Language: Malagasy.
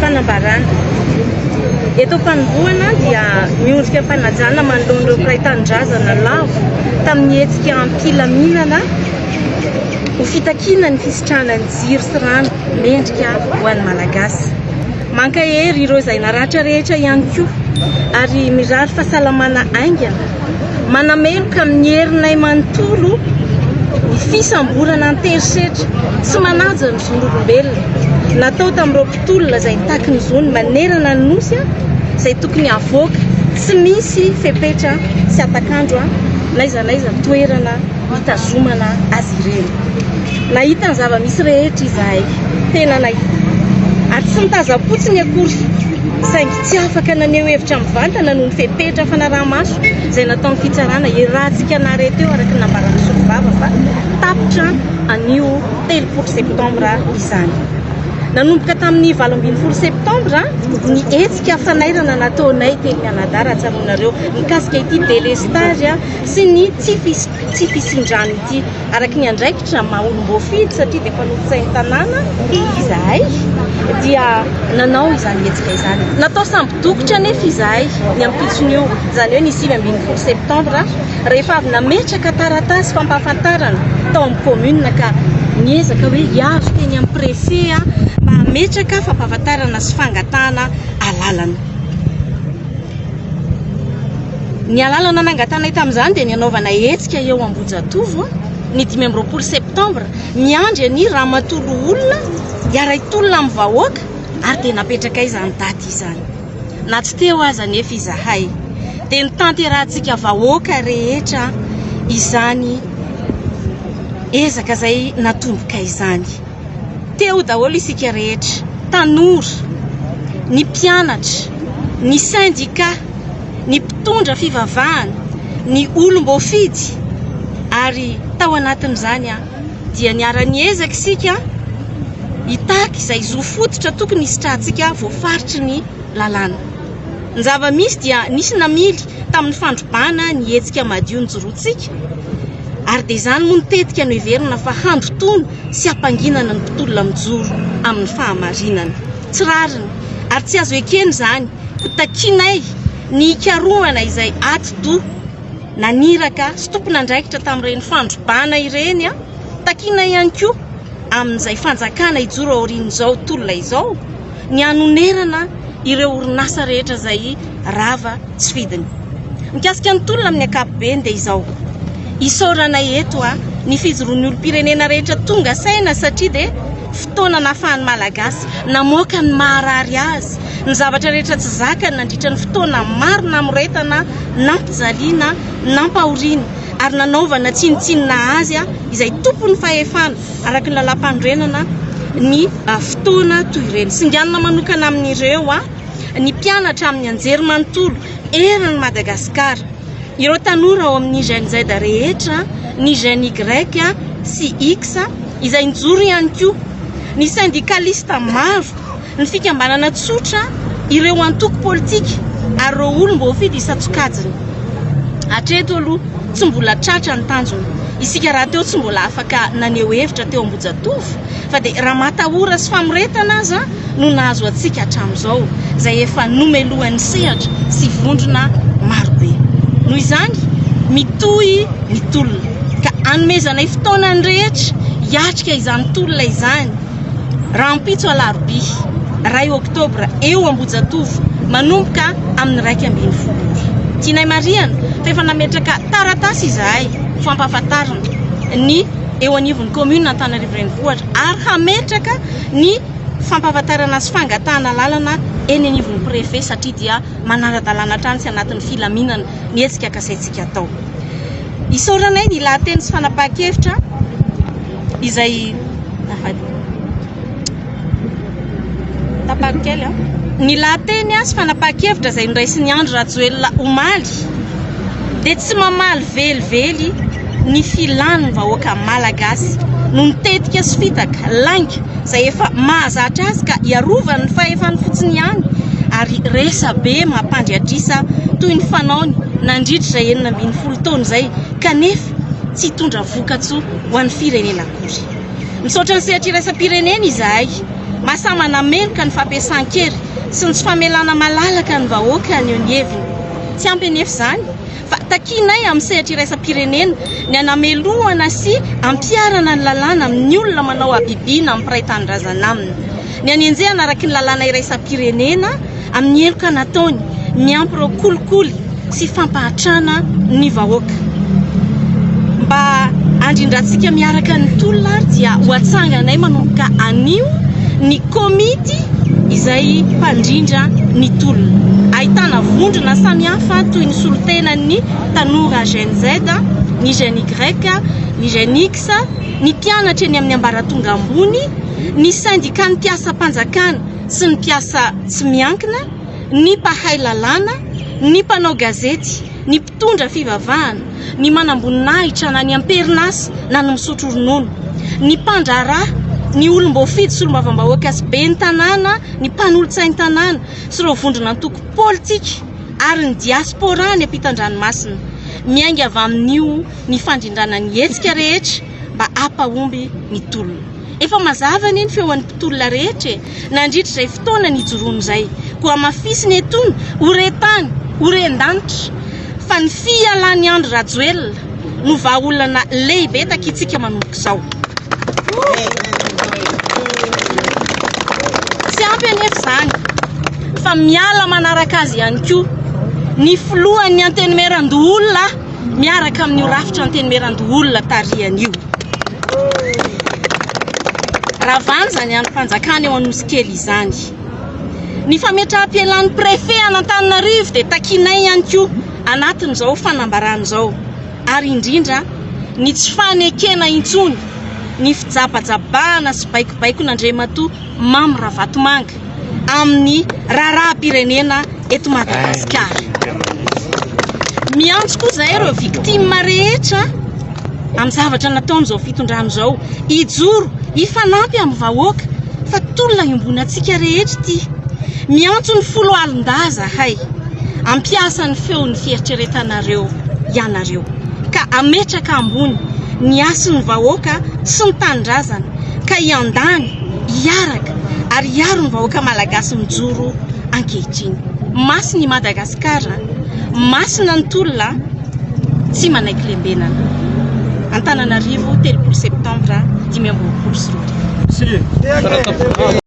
Fanambarana. Eto am-panombohana dia miondrika am-panajana manoloana ireo mpiray tanindrazana lavo tamin'ny hetsika am-pilaminana ho fitakiana ny fisitrahana ny jiro sy rano mendrika ho an'ny Malagasy. Mankahery ireo izay naratra rehetra ihany koa ary mirary fahasalamana haingana. Manameloka amin'ny herinay manontolo ny fisamborana an-terisetra tsy manaja ny zon'olombelona natao tamin'ireo mpitolona izay nitaky ny zony manerana ny Nosy izay tokony havoaka tsy misy fepetra sy hatak'andro n'aiza n'aiza toerana hitazomana azy ireny. Nahita ny zava-misy rehetra izahay, tena nahita. Ary tsy nitazam-potsiny akory, saingy tsy afaka naneho hevitra mivantana noho ny fepetra fanaraha-maso izay nataon'ny fitsarana iarahantsika nahare teo araka ny nambaran'ny mpisolovava fa tapitra anio 30 septambra izany. Nanomboka tamin'ny 18 septambra ny hetsika fanairana nataonay teny mianadahy raha tsaroanareo mikasika ity délestage sy ny tsy tsy fisian-drano ity. Araka ny andraikitra maha olom-boafidy satria dia mpanolotsain'ny tanàna izahay dia nanao izany hetsika izany. Natao sambo-dokotra anefa izahay ny ampitson'io, izany hoe ny 19 septambra, rehefa avy nametraka taratasy fampahafantarana tao amin'ny commune ka niezaka hoe hiazo teny amin'ny préfet mba hametraka fampahafantarana sy fangatahana alalana. Ny alalana nangatanay tamin'izany dia ny hanaovana hetsika eo Ambohijatovo ny 25 septambra, miandry an'i Ramatoa Loholona hiara-hitolona amin'ny vahoaka ary dia napetrakay izany daty izany. Na tsy teo aza anefa izahay dia notanterahantsika vahoaka rehetra izany ezaka izay natomboka izany. Teo daholo isika rehetra, tanora, ny mpianatra, ny sendika, ny mpitondra fivavahana, ny olom-boafidy ary tao anatin'izany dia niara-niezaka isika hitaky izay zo fototra tokony hisitrahantsika voafaritry ny lalàna. Ny zava-misy dia nisy namily tamin'ny fandrobana ny hetsika madio nijoroantsika ary dia izany moa ny tetika noheverina fa handotoana sy hampanginana ny mpitolona mijoro amin'ny fahamarinana. Tsy rariny ary tsy azo ekena izany, koa takianay ny hikarohana izay atidoha naniraka sy tompon'andraikitra tamin'ireny fandrobana ireny. Takiana ihany koa amin'izay fanjakana hijoro aorian'izao tolona izao ny hanonerana ireo orinasa rehetra izay rava tsy fidiny. Mikasika ny tolona amin'ny ankapobeny dia izao, isaoranay eto ny fijoroan'ny olom-pirenena rehetra tonga saina satria dia fotoana nahafahan'ny Malagasy namoaka ny maharary azy, ny zavatra rehetra tsy zakany nandritra ny fotoana maro namoretana, nampijaliana, nampahoriana ary nanaovana tsinontsinona azy izay tompon'ny fahefana araka ny lalàmpanorenana ny fotoana toy ireny. Singanina manokana amin'ireo ny mpianatra amin'ny anjerimanontolo eran'i Madagasikara, ireo tanora ao amin'ny Gen Z rehetra, ny Gen Y sy X izay nijoro ihany koa, ny sendikalista maro, ny fikambanana tsotra, ireo antoko politika ary ireo olom-boafidy isan-tsokajiny. Hatreto aloha, tsy mbola tratra ny tanjona. Isika rahateo tsy mbola afaka naneho hevitra teo Ambohijatovo fa dia ramatahora sy famoretana aza no nahazo antsika hatramin'izao, izay efa nomelohan'ny sehatra sy vondrona marobe. Noho izany, mitohy ny tolona, ka anomezanay fotoana ny rehetra hiatrika izany tolona izany rahampitso alarobia iray oktobra eo Ambohijatovo manomboka amin'ny 11 ora. Tianay marihana fa efa nametraka taratasy izahay ho fampahafantarana ny eo anivon'ny commune Antananarivo Renivohitra ary hametraka ny fampahafantarana sy fangatahana lalana eny anivon'ny préfet satria dia manara-dalàna hatrany sy anatin'ny filaminana ny hetsika kasaintsika atao. Isaoranay ny lahateny sy fanapahan-kevitra izay tapako kely an. Ny lahateny sy fanapahan-kevitra izay noraisin'i Andry Rajoelina omaly dia tsy mamaly velively ny filan'ny vahoaka malagasy noho ny tetika sy fitaka, lainga, izay efa mahazatra azy ka hiarovany ny fahefany fotsiny ihany ary resabe mampandry adrisa toy ny fanaony nandritra izay 16 taona izay kanefa tsy hitondra vokatsoa ho an'ny firenena akory. Misaotra ny sehatra iraisam-pirenena izahay. Mahasahy manameloka ny fampiasan-kery sy ny tsy famelana malalaka ny vahoaka haneho ny heviny. Tsy ampy anefa izany fa takianay amin'ny sehatra iraisam-pirenena ny hanamelohana sy hampiharana ny lalàna amin'ny olona manao habibiana amin'ny mpiray tanindrazana aminy. Ny hanenjehana araka ny lalàna iraisam-pirenena amin'ny heloka nataony miampy ireo kolikoly sy fampahantrana ny vahoaka. Mba handrindrantsika miaraka ny tolona ary dia ho atsanganay manomboka anio ny komity izay mpandrindra ny tolona. Ahitana vondrona samihafa toy ny solontenan'ny tanora Gen Z, ny Gen Y, ny Gen X, ny mpianatra eny amin'ny ambaratonga ambony, ny syndicat-n'ny mpiasam-panjakana sy ny mpiasa tsy miankina, ny mpahay lalàna, ny mpanao gazety, ny mpitondra fivavahana, ny manamboninahitra na ny am-perinasa na ny misotro ronono, ny mpandraharaha, ny olom-boafidy solombavambahoaka sy ben'ny tanàna, ny mpanolotsain'ny tanàna sy ireo vondron'antoko politika ary ny diaspora any ampitan-dranomasina. Miainga avy amin'io ny fandrindrana ny hetsika rehetra mba hampahomby ny tolona. Efa mazava anie ny feon'ny mpitolona rehetra e! Nandritra izay fotoana nijoroany izay. Koa hamafisina etoana, ho re tany, ho ren-danitra, fa ny fialan'i Andry Rajoelina no vahaolana lehibe takintsika manomboka izao. Tsy ampy anefa izany, fa miala manaraka azy ihany koa ny filohan'ny Antenimierandoholona miaraka amin'io rafitra Antenimierandoholona tarihany io. Ravana izany andrim-panjakana eo Anosikely izany. Ny fametraham-pialan'ny préfet an'Antananarivo dia takianay ihany koa anatin'izao fanambarana izao ary indrindra ny tsy fanekena intsony ny fijabajabahana sy baikobaikon'Andriamatoa Mamy Ravatomanga amin'ny raharaham-pirenena eto Madagasikara. Miantso koa izahay ireo victime rehetra amin'ny zavatra nataon'izao fitondrana izao hijoro hifanampy amin'ny vahoaka fa tolona iombonantsika rehetra ity. Miantso ny foloalindahy izahay hampiasa ny feon'ny fieritreretanareo ianareo ka hametraka ambony ny hasin'ny vahoaka sy ny tanindrazana ka hiandany, hiaraka ary hiaro ny vahoaka malagasy mijoro ankehitriny. Masina i Madagasikara, masina ny tolona, tsy manaiky lembenana. Antananarivo, 30 septambra 2025.